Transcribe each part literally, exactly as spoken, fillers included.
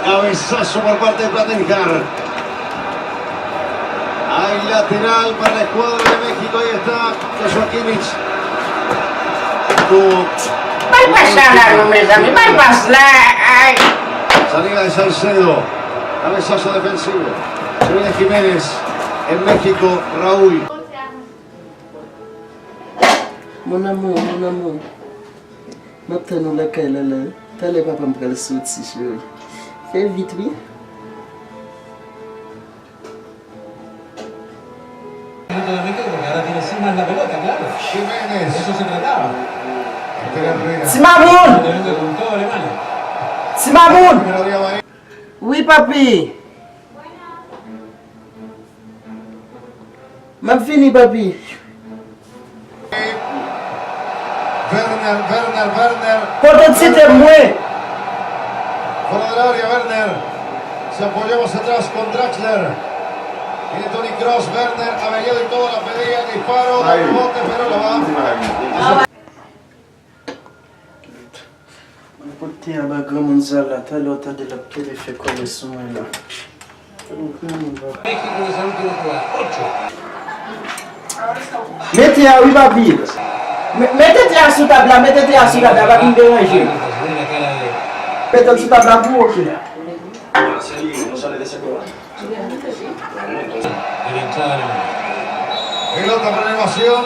Cabezazo por parte de Plattenhardt. Hay lateral para la escuadra de México. Ahí está Joshua Kimmich. Bal pas la non, mezanmi, bal pas la. Ay. Salida de Salcedo. Cabezazo defensivo. Se viene Jiménez. En México, Raúl. Mon amour, mon amour. M ap tann ou lakay la la. Talè papa m pral soti, cheri. Fè vit, wi. Jiménez. Ti Mamoun! Ti Mamoun! Wi, papi. M ap vini, papi. Werner, Werner, Werner. Kote ti te mwen? Fuera del área, Werner. Se apoyó más atrás con Draxler. Viene Toni Kroos, Werner, averiado y todo, la pedía, el disparo, da rebote, pero la va. Mwen pot te anba granmoun sa la, talè w tande l ap kenbe fè kòlè sou mwen la. Mete a wi, papi. Me- Mete te a sou tab la, mete te a sou tab la, pa vin deranje. Mete l sou tab la pou ou, oke. Pelota para elevación.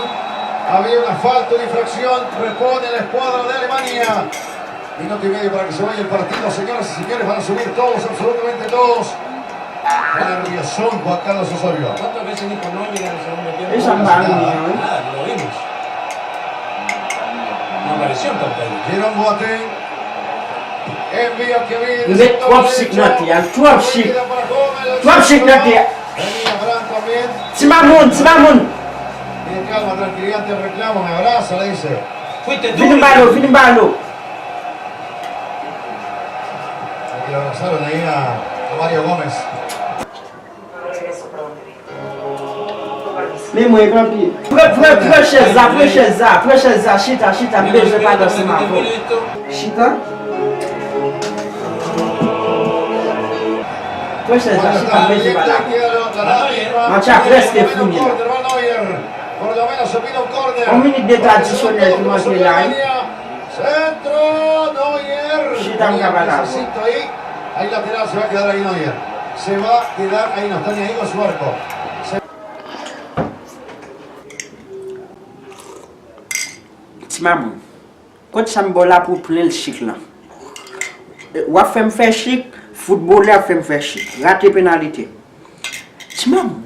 Había una falta, una infracción. Repone la escuadra de Alemania. Minuto y medio para que se vaya el partido, señoras y señores. Van a subir todos, absolutamente todos. Nerviosón Juan Carlos Osorio. Jerome Boateng. Envía Kevin. Mete twòp chik nan tè a, twòp chik. Twòp chik nan tè a. Ti Mamoun, Ti Mamoun. Tiene calma, tranquilidad, te reclamo, me abraza, le dice. Vini balo, vini balo. Ahí lo abrazaron ahí a, a Mario Gómez. Men mwen, epi. Pran, pran, pran chèz la, pran chèz la, pran chèz la, chita, chita, m bezwen pale ansanm avè w. Chita. Pran chèz la, chita, m bezwen pale avè w. Match la prèske fini la. Yon minit de tradisyonèl ki manke la, wi. Centro, Neuer. Chita, m ka pale avè w. Hay lateral, se va a quedar ahí Neuer. Se va a quedar ahí, no está ni ahí con su arco. Se- Ti Mamoun, kot sa m ba w la pou plen l chik lan? W ap fè m fè chik, foutbolè ap fè m fè chik. Rate penalite. Ti Mamoun,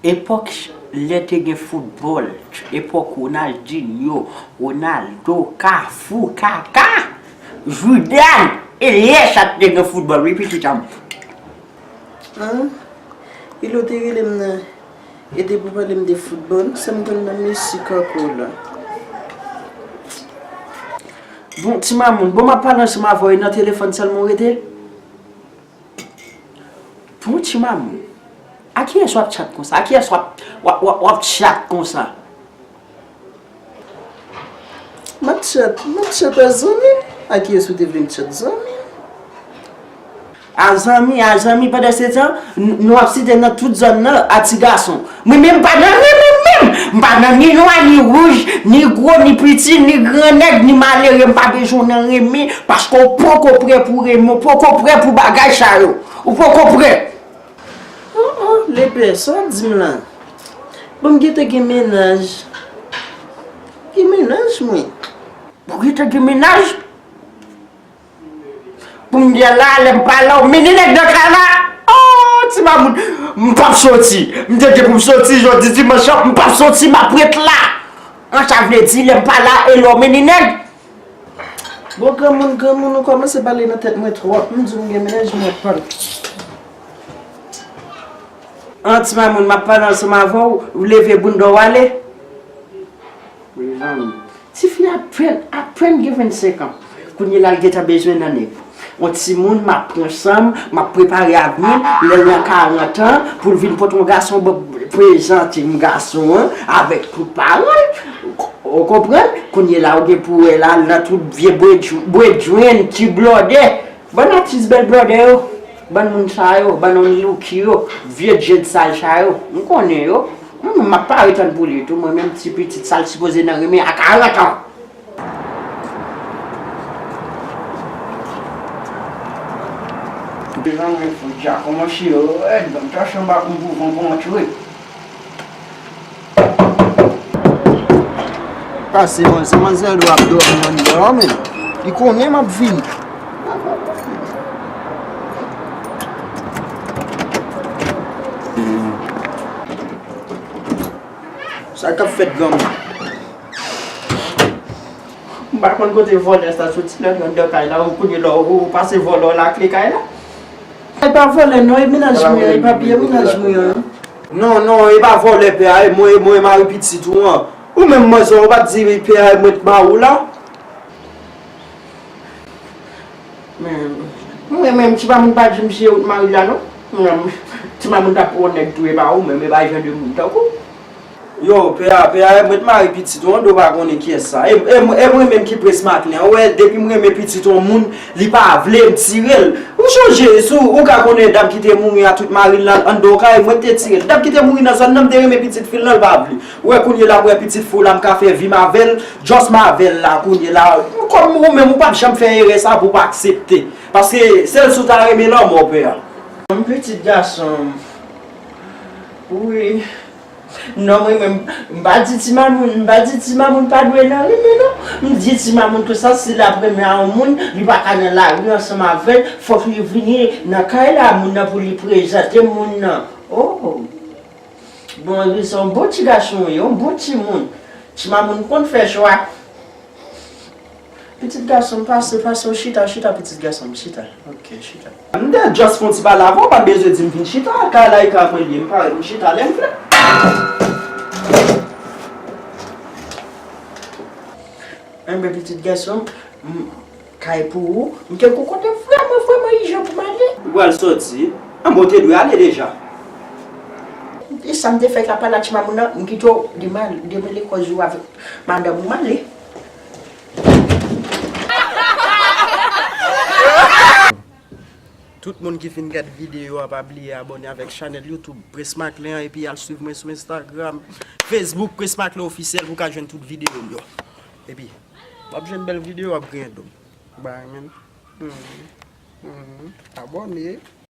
epòk lè te gen foutbòl, epòk Ronaldinho, Ronaldo, Kafou, Kaka, Zidane, e lè sa te gen foutbòl, wi, pitit a m. An? Ilo te rele m nan, e te pou pale m de foutbòl, sa m konn nan mizik ankò la. Bon, Ti Mamoun, bon, m ap pale ansanm avè w, e nan telefòn sèlman w rete? Bon, Ti Mamoun, a kiyès w ap tchat konsa? A kiyès w ap, w ap, w ap, w ap tchat konsa? M ap tchat, m ap tchat a zanmi m. A kiyès ou te vle m tchat, zanmi m? A zanmi, a zanmi, pandan se tan, n- nou ap site nan tout zòn nan, a ti gason. Mwen menm, m pa nan renmen menm. M pa nan ni nwa, ni wouj, ni gwo, ni piti, ni gran nèg, ni malere. M pa bezwen w nan renmen, paske w poko prè pou renmen, w poko prè pou bagay sa yo. Ou poko prè. Oh, oh, lepè, sa w ap di m la? Bon, m gentan gen mennaj. Gen mennaj, mwen. Ou gentan gen mennaj? Kounye a la, lè m pale w, mennen nèg nan kay la. Oh, Ti Mamoun, m p ap soti. M te gen pou m soti jodi dimanch lan, m p ap soti, m ap ret la. An, sa vle di, lè m pa la, e lè w mennen nèg? Bon, granmoun, granmoun, ou kòmanse pale nan tèt mwen twòp. M di w m gen mennaj, mwen pran. An, Ti Mamoun, m ap pale ansanm avè w, ou leve bounda w ale. Mezanmi, tifi apèn, apèn gen vennsenk an. Kounye la, l gentan bezwen nan nèg. Yon timoun, m ap pran san m, m ap prepare avni l, lè l nan karant an, pou l vin pote yon gason, bon, prezante m gason an, avèk tout paran l. Ou konprann? Kounye la, ou gen pou wè la, l nan tout vye bredj-, bredjwenn, ti blòdè. Bann atis bèl brother yo, bann moun sa yo, bann Only Lucky yo, vye djed sal sa yo, m konnen yo. Mwen menm m ap pare tann pou li tou, mwen menm ti pitit sa l sipoze nan renmen a karant an. Devan mwen fou dja kòmanse yo, èd ban m chache anba koum pou van pou antre. Pase, man, se manzèl yo ap dòmi anndan an, men li konnen m ap vini. Sa k ap fèt, granmoun? M pa konn kote vòlè sa soti nan anndan kay la, ou kounye la, ou pase vòlè w lakle kay la. E pa vòlè non, e mennaj mwen an, e pa byen mennaj mwen an. Non, non, e pa vòlè pè a, e mwen, e mwen mari pitit ou an. Ou menm manzè, ou pa t di pè a, e mwen t mari w la? Men, mwen menm, ti mamoun pa di m se ou t mari l la non. Mwen menm, ti mamoun t ap pran nèg tou, e pa ou menm, e pa jan de moun tankou. Yo, pè a, pè a, e mwen t mari pitit ou an, ou pa konnen kiyès sa. E, e, e mwen menm ki Prince Macklin, ou wè, depi m renmen pitit yon moun, li pa vle m tire l. Ou chonje, si w, ou ka konnen dam ki te mouri a tout mari l anndan yon kay, mwen te tire l. Dam ki te mouri nan zòn nan, m te renmen pitit fi l nan, l pa vle. Ou wè kounye la, m wè pitit fi w la, m ka fè vi m avè l, just m avè l la, kounye la. Kòm ou menm, ou p ap janm fè erè sa pou w pa aksepte. Paske sèl si w ta renmen lanmò, pè a. M pitit gason m. Wi. Non, mwen menm, m pa di ti mamoun, m pa di ti mamoun pa dwe nan renmen, non. M di ti mamoun konsa, si l ap renmen a yon moun, li pa ka nan lari ansanm avè l, fòk li vini nan kay la, moun nan pou li prezante moun nan. Oh! Bon, li se yon bon ti gason, wi, yon bon timoun. Ti mamoun konn fè chwa. Pitit gason m, pase, pase, w chita, chita, pitit gason m, chita. Ok, chita. M te just fè yon ti pale avè w, w pa t bezwen di m vin chita. Kay la e kay mwen li ye, m pare pou m chita lè m vle. Enben, pitit gason m, m, kay pou ou. M gen kou kote vrèman, vrèman ijan pou m ale. Ou pral sòti? Anben, w te dwe ale deja. E sa m te fè k ap pale ak ti mamoun nan, m kite w demele, demele kòz ou avèk madanm ou, m ale. Tout moun ki fin gad videyo a, pa bliye abòne avèk chanèl YouTube Prince Macklin an, epi al swiv mwen sou Instagram, Facebook Prince Macklin Officiel pou w ka jwenn tout videyo m yo. Epi, w ap jwenn bèl videyo, w ap griyen do m. Bye, man. Mhm. Mhm. Abòne.